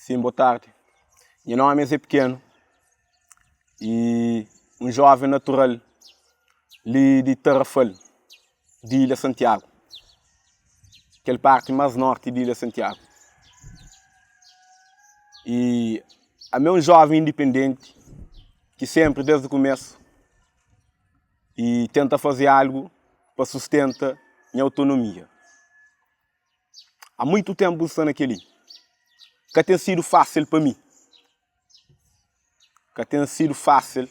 Sim, bo tardi. Nha nomi é Zé Pequeno e un joven natural li di Tarrafal, di Ilha Santiago, kel parti más norti di Ilha Santiago. E ami é un joven indipendenti ki senpri desdi kumesu e tenta faze algu pa sustenta nha autonomia. Há muitu ténpu N sta na kel-li. Ka ten sidu fásil pa mi. Ka ten sidu fásil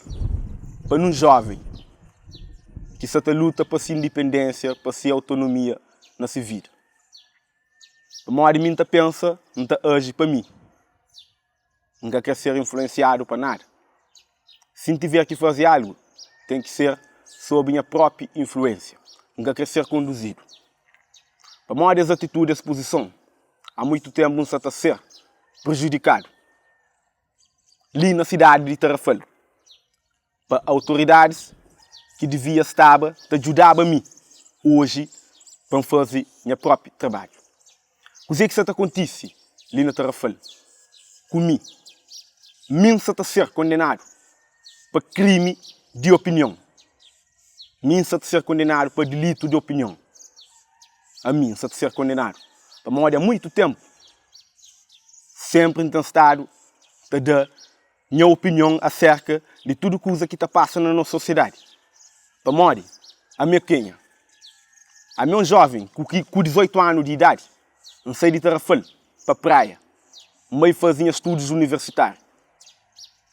pa nun jóven ki sa ta luta pa si indipendénsia, pa si autonomia na si vida. Pamodi mi N ta pensa, N ta aji pa mi. N ka kre ser influensiadu pa nada. Si N tiver ki faze algu, ten ki ser sob nha própi influensia. N ka kre ser konduzidu. Pamodi es atitudi, es puzison, há muitu ténpu N sa ta ser prejudikadu li na sidadi di Tarrafal. pa autoridadis ki divia staba ta djudaba mi oji pa N faze nha própi trabadju. Kuzê ki sa ta kontise li na Tarrafal ku mi? Mi N sa ta ser kondenadu pa krimi di opinion. Mi N sa ta ser kondenadu pa dilitu di opinion. Ami N sa ta ser kondenadu pamodi há muitu ténpu sénpri N ten stadu ta da nha opinion aserka di tudu kuza ki ta pasa na nos sosiedadi. Pamodi ami é kenha? Ami é un joven ku ki ku 18 anu di idadi N sai di Tarrafal pa Praia N bai faze nha studus universitáriu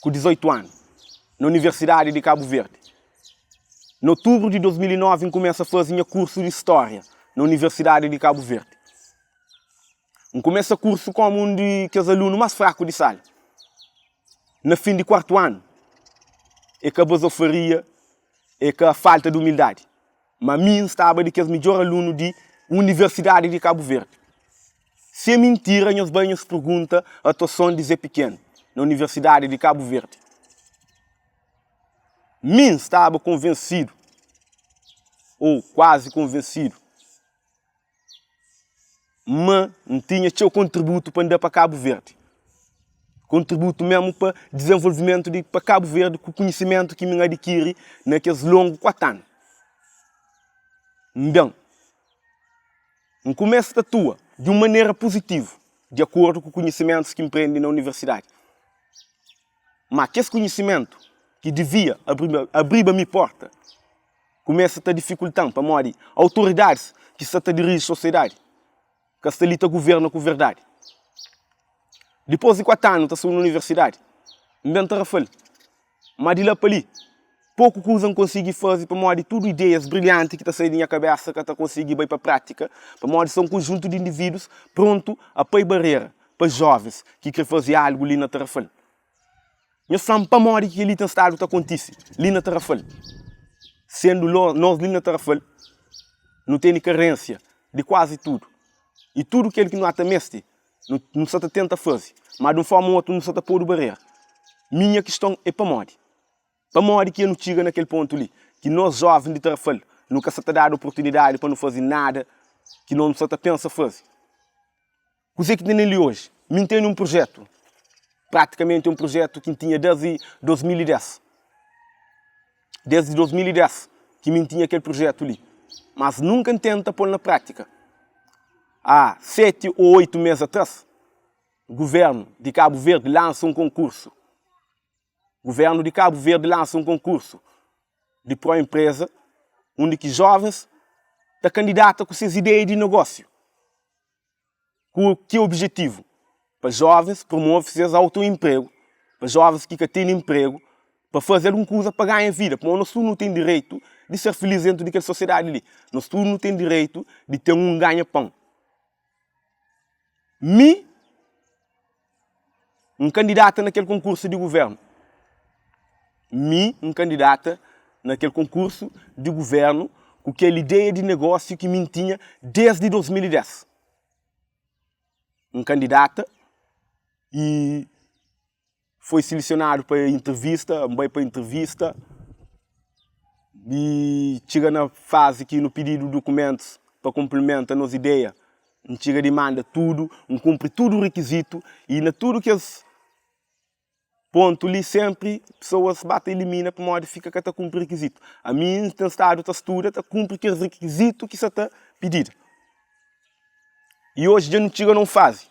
ku 18 anu na Universidadi di Kabu Verdi. Na otubru di 2009 N kumesa faze nha kursu di Stória na Universidadi di Kabu Verdi. N kumesa kursu kómu un di kes alunu más fraku di sala. Na fin di kuartu anu, é ka bazofaria, é ka falta di umildadi, má mi N staba di kes midjór alunu di Universidadi di Kabu Verdi. Si é mintira, nhos bai nhos pergunta atuason di Zé Pikenu na Universidadi di Kabu Verdi. Mi N staba konvensidu, ô kuazi konvensidu, Ma N tinha txeu kontributu pa N da pa Kabu Verdi. Kontributu mésmu pa dizenvolvimentu di pa Kabu Verdi ku konhisimentu ki mi N adikiri na kes longu 4 anu. N ben, N kumesa ta atua di un manera puzitivu di akordu ku konhisimentus ki N prende na universidadi. Má kes konhisimentu ki divia abriba mi pórta kumesa ta difikulta-m pamodi autoridadis ki sta ta diriji sosiedadi ka sta li ta guverna ku verdadi. Dipôs di 4 anu ta sta na universidadi, N ben Tarrafal. Má di la pa li, poku kuza N konsigi faze pamodi tudu ideias brilhanti ki ta sai di nha kabésa ka ta konsigi bai pa prátika pamodi sta un konjuntu di individus prontu a pai barera pa jóvens ki krê faze algu li na Tarrafal. Nhos fla-m pamodi ki kel-li ten stadu ta kontise li na Tarrafal, sendu nos li na Tarrafal nu tene karensia di kuazi tudu i tudu kel ki nu ata meste nu sa ta tenta faze, má di un fórma ô otu nu sa ta podu barera. Minha kiston é pamodi? Pamodi ki nu txiga na kel pontu li ki nos jóven di Tarrafal nu ka sa ta dadu oportunidadi pa nu faze nada ki nos nu sa ta pensa faze? Kuzê ki ten li oji? Mi N tene un prujétu, pratikamenti un prujétu ki N tinha desdi 2010. Desdi 2010 ki mi N tinha kel prujétu li, mas nunka N tenta pô-l na prátika. Há 7 ô 8 mês atrás, guvérnu di Kabu Verdi lansa un konkursu. Guvérnu di Kabu Verdi lansa un konkursu di pró-enpreza undi ki jóvens ta kandidata ku ses ideia di negósiu. Ku ki obijetivu? Pa jovens promove ses auto-enpregu, pa jovens ki ka tene enpregu, pa faze algun kuza pa ganha vida. Pamodi nos tudu nu ten direitu di ser filis dentu di kel sosiedadi li. Nos tudu nu ten direitu di ten un ganha pon. Mi, N kandidata na kel konkursu di guvérnu. Mi, N kandidata na kel konkursu di guvérnu ku kel ideia di negósiu ki mi N tinha désdi 2010. N kandidata y foi silisionadu pa intrivista, N bai pa intrivista y txiga na fazi ki nu pididu dukumentus pa konplimenta nos ideia. N txiga di manda tudu, N kunpri tudu rikizitu i na tudu kes pontu li senpri pesoas ba ta ilimina pamodi fika ka ta kunpri rikizitu. Ami N ten stadu ta studa ta kunpri kes rikizitu ki sa ta pidida. I oji dja nu txiga na un fazi,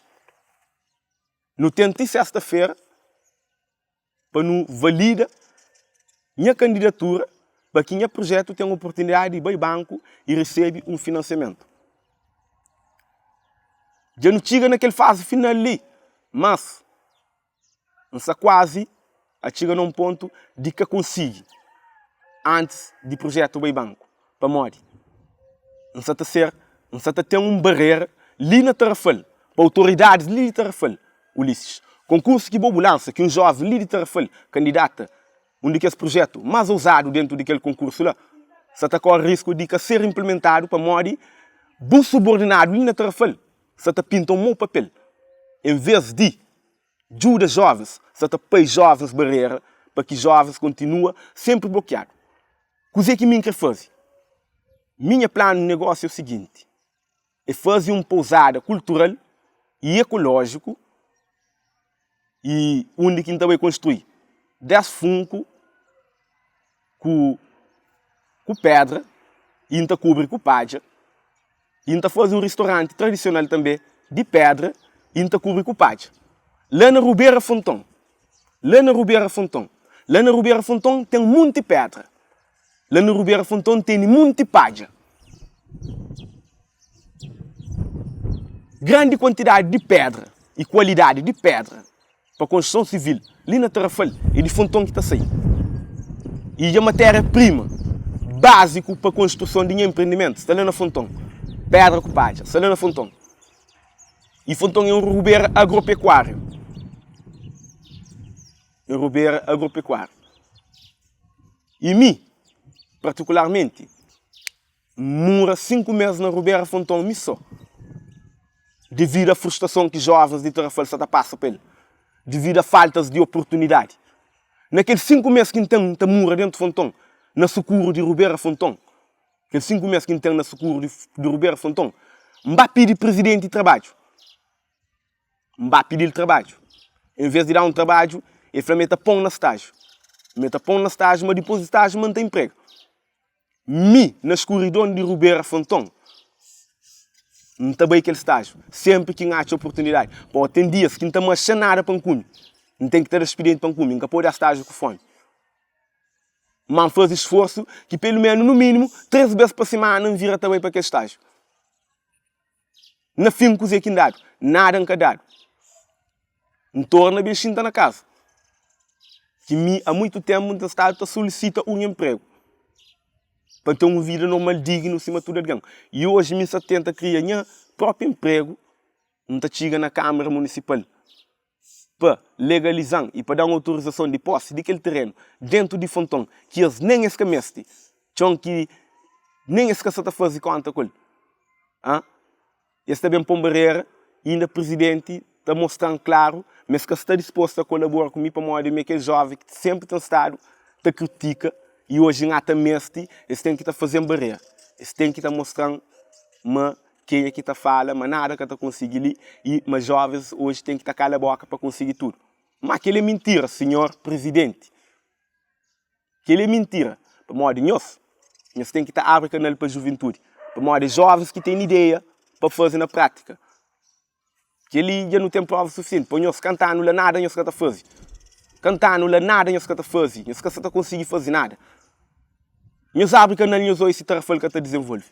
nu ten ti sesta-fera pa nu valida nha kandidatura pa ki nha prujetu ten oportunidadi di bai banku i resebe un finansiamentu. Dja nu txiga na kel fazi final li, mas N sta kuazi a txiga na un pontu di ka konsigi antis di prujetu bai banku. Pamodi? N sta ta ser, N sta ta ten un barera li na Tarrafal, pa autoridadis li di Tarrafal. Ulisses, Konkursu ki bo bu lansa, ki un joven li di Tarrafal kandidata, un di kes prujetu más ouzadu dentu di kel konkursu la, sta ta kóre risku di ka ser inplimentadu pamodi bu subordinadu li na Tarrafal sta ta pinta un mau papel en vês di djuda jovens, sta ta pai jovens barera pa ki jovens kontinua senpri blokiadu. Kuzê ki mi N kre faze? Mi nha planu di negósiu é o siginti, é faze un pouzada kultural i ekolójiku i undi ki N ta bai konstrui 10 funku ku ku pedra i N ta kubri ku padja i N ta faze un ristoranti tradisional tanbe di pedra i N ta kubri ku padja la na Rubera Fonton la na Rubera Fonton la na Rubera Fonton ten munti pedra la na Rubera Fonton tene munti padja grandi kuantidadi di pedra i kualidadi di pedra pa konstruson sivil li na Tarrafal é di Fonton ki ta sai. I dja matéria prima báziku pa konstruson di nha enprendimentu sta la na Fonton, pédra ku padja sta la na Fonton. I Fonton é un rubera agropekuáriu, un rubera agropekuáriu. I mi, partikularmenti, N mura 5 mês na Rubera Fonton mi sô, devidu a frustrason ki jovens di Tarrafal sa ta pasa pa el, devidu a faltas di oportunidadi. Na kel 5 mês ki N ten ta mura dentu Fonton, na sukuru di Rubera Fonton, kel 5 mês ki N ten na sukuru di Rubera Fonton, N ba pidi prizidenti trabadju. N ba pidi-l trabadju. En vês di da-m un trabadju, el fla ma el ta pô-m na stájiu. Ma el ta pô-m na stájiu, ma dipôs di stájiu ma N ta inprega. Mi, na skuridon di Rubera Fonton, N ta bai kel stájiu, sénpri ki N atxa oportunidadi. Pô, ten dias ki N ta maxa nada pa N kume. N ten ki ta da spidienti pa N kume. N ka pode da stájiu ku fómi. Má N faze sforsu ki pelu menu, nu mínimu, 3 bês pa simana N vira ta bai pa kel stájiu. Na fin, kuzê ki N dadu? Nada N ka dadu. N torna ben xinta na kaza. Ki mi, a muitu tenpu, N ta stadu ta solisita un enpregu pa N ten un vida normal, dignu, sima tudu algen. I oji mi N sta tenta kria nha propi enpregu. N ta txiga na Kamara Munisipal pa legaliza-m i pa da-m autorizason di posi di kel terenu dentu di Fonton ki es nen es ka meste, txon ki nen es ka sa ta faze konta ku el. A Es ta ben pô-m barera i inda prizidenti ta mostra-m klaru ma es ka sta dispostu a kolabora ku mi pamodi mi é kel jóven ki sénpri ten stadu ta kritika i oji N ata meste es ten ki ta faze-m barera, es ten ki ta mostra-m ma Kenha ki ta fala ma nada ka ta konsigi li i ma jovens oji ten ki ta kala boka pa konsigi tudu. Ma kel é mintira, sinhor prizidenti. Kel é mintira, pamodi nhos, nhos ten ki ta abri kanal pa juventudi, pamodi é jovens ki ten ideia pa faze na pratika. Kel-li dja nu ten prova sufisienti. Pa nhos kanta-nu la nada nhos ka ta faze. Kanta-nu la nada nhos ka ta faze. Nhos ka sa ta konsigi faze nada. Nhos abri kanal nhos odja si Tarrafal ka ta dizenvolve.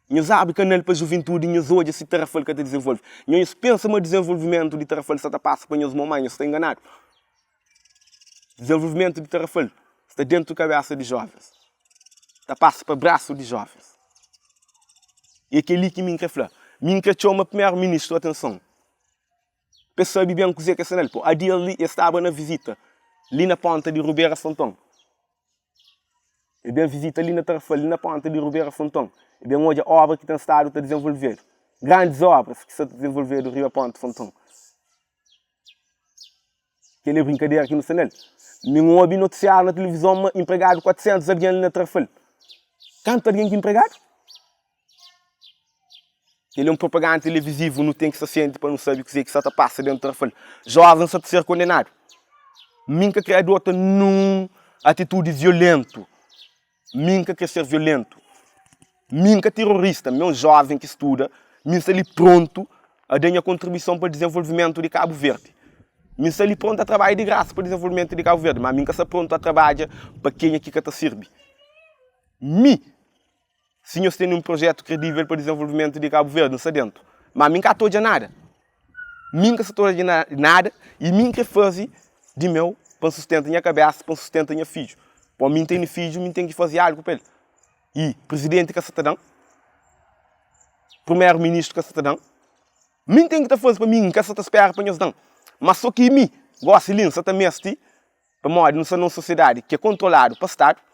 Nhos abri kanal pa juventudi nhos odja si Tarrafal ka ta dizenvolve. Nhos pensa ma dizenvolvimentu di Tarrafal sa ta pasa pa nhos mon má nhos sta enganadu. Dizenvolvimentu di Tarrafal sta dentu kabesa di jovens, ta pasa pa brasu di jovens. E kel-li ki mi N kre fla. Mi N kre txoma Primeru Ministru atenson pa e sabe ben kuzê ki es sta na el. Po, Adias li e staba na vizita li na ponta di Rubera Santon. E ben vizita li na Tarrafal, li na ponta di Rubera Fonton. E ben odja obra ki ten stadu ta dizenvolvedu. Grandis obras ki sta ta dizenvolvedu riba ponta Fonton. Kel é brinkadera ki nu sta nel. Mi N obi notisiáriu na tilivizon ma inpregadu 400 algen li na Tarrafal. Kantu algen ki inpregadu? Kel é un propaganda televizivu, nu ten ki sta sienti pa nu sabe kuzê ki sta ta pasa dentu Tarrafal. Jovens sta ta ser kondenadu. Mi N ka kre adota nun atitudi violentu. Mi N ka kre ser violentu. Mi N ka terorista, mi é un joven ki studa, mi N sta li prontu a da nha kontribuison pa dizenvolvimentu di Kabu Verdi. Mi N sta li prontu a trabadja di grasa pa dizenvolvimentu di Kabu Verdi, ma mi N ka sta prontu a trabadja pa kenha ki ka ta sirbi. Mi, si nhos tene un projetu kredivel pa dizenvolvimentu di Kabu Verdi, N sta dentu. Ma mi N ka ta odja nada. Mi N ka sta ta odja nada i mi N kre faze di meu pa N sustenta nha kabésa, pa N sustenta nha fidju. Pamodi mi N tene fidju, mi N ten ki faze algu pa el. I prizidenti ka sta ta da-m, primeru ministru ka sta ta da-m. Mi N ten ki ta faze pa mi, N ka sta ta spera pa nhos da-m. Má sô ki mi, gósi li, N sta ta meste, pamodi nu sta na un sosiedadi ki é kontroladu pa Stadu.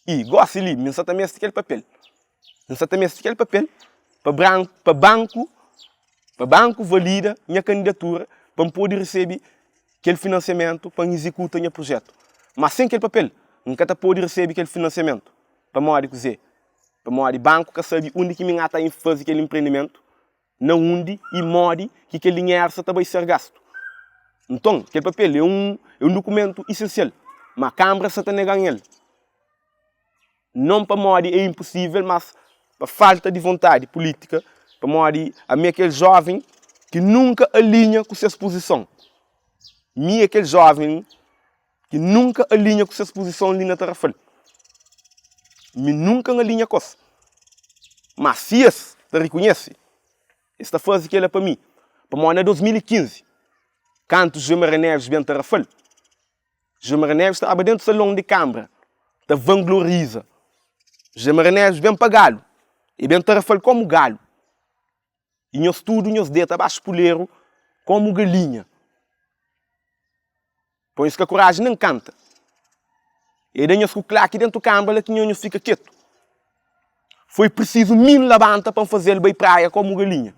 I gósi li, mi N sta ta meste kel papel. N sta ta meste kel papel pa branku, pa banku, pa banku valida nha kandidatura pa N pode resebe kel finansiamentu pa N izekuta nha prujétu. Má sen kel papel, N ka ta pode resebe kel finansiamentu. Pamodi kuzê? Pamodi banku ka sabe undi ki mi N ta faze kel enprendimentu, na undi i modi ki kel dinheru sta ta bai ser gastu. Nton, kel papel é un é un dukumentu isensial, má kanbra sta ta nega-m el. Non pamodi é inpusível, mas pa falta di vontadi pulítika, pamodi ami é kel jóven ki nunka alinha ku ses puzison. Mi é kel jóven ki nunka alinha ku ses puzison li na Tarrafal. Mi nunka N alinha ku es. Má si es ta rikonhese, es ta faze kel-la pa mi. Pamodi na 2015, kantu José Maria Neves ben Tarrafal, José Maria Neves staba dentu salon di kanbra ta vangloriza. José Maria Neves ben pa galu, e ben Tarrafal komu galu. I nhos tudu nhos deta baxu puleru komu galinha. Poi nhos ka koraji nen kanta. E da nhos ku klaki dentu kanbra la ki nho nhos fika ketu. Foi prisizu mi N labanta pa N faze-l bai praia komu galinha.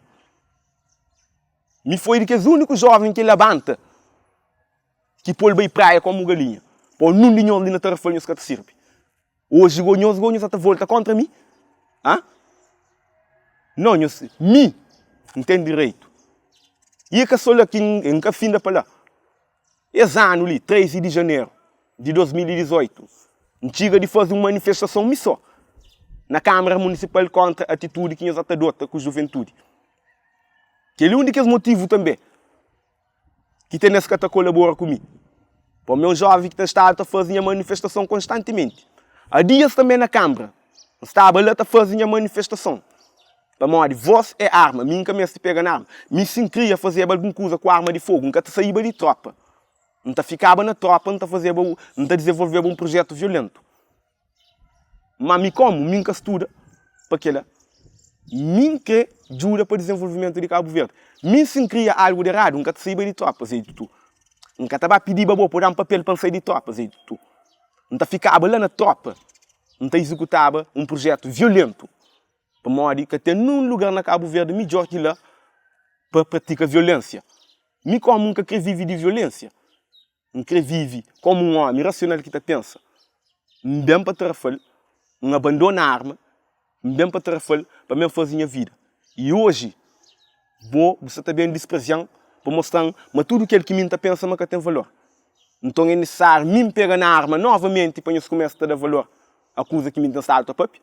Mi foi di kes úniku jóven ki labanta ki pô-l bai praia komu galinha. Pô nun di nhos li na Tarrafal nhos ka ta sirbi. Oji go nhos go nhos sa ta volta kontra mi? Ha? No nhos, mi N ten direitu. I e ka so la ki N ka finda pa la. Es anu li, 13 di janeru di 2018, N txiga di faze un manifestason mi so na Kamara Munisipal kontra atitudi ki nhos sa ta adota ku juventudi. Kel-li un di kes motivu tanbe. Ki ten es ka ta kolabora ku mi. Pamodi mi é un jóven ki ten stadu ta faze nha manifestason konstantimenti. Há dias tanbê na Kanbra, N staba la ta faze nha manifestason. Pamodi vós é arma, mi N ka meste pega na arma. Mi si N kria fazeba algun kuza ku arma di fogu, N ka ta saíba di trópa. N ta fikaba na trópa, N ta fazeba, N ta dizenvolveba un prujétu violéntu. Má mi kómu mi N ka studa pa kel-la, mi N krê djuda pa dizenvolvimentu di Kabu Verdi. Mi si N kria algu di eradu, N ka ta saiba di trópa, Zé Tutu. N ka ta ba pidiba bo pa da-m papel pa N sai di trópa, Zé Tutu. N ta fikaba la na trópa, N ta izekutaba un prujétu violéntu, pamodi ka ten nun lugar na Kabu Verdi midjór ki la pa pratika violénsia. Mi kómu N ka krê vive di violénsia, N krê vive kómu un ómi rasional ki ta pensa. N ben pa Tarrafal, N abandona arma, N ben pa Tarrafal pa ben faze nha vida. I oji, bo, bu sta ta ben disprezia-m pa mostra-m ma tudu kel ki mi N ta pensa ma ka ten valor. Nton é nisisáriu mi N pega na arma novamenti pa nhos kumesa ta da valor a kuza ki mi N ten stadu ta pâpia?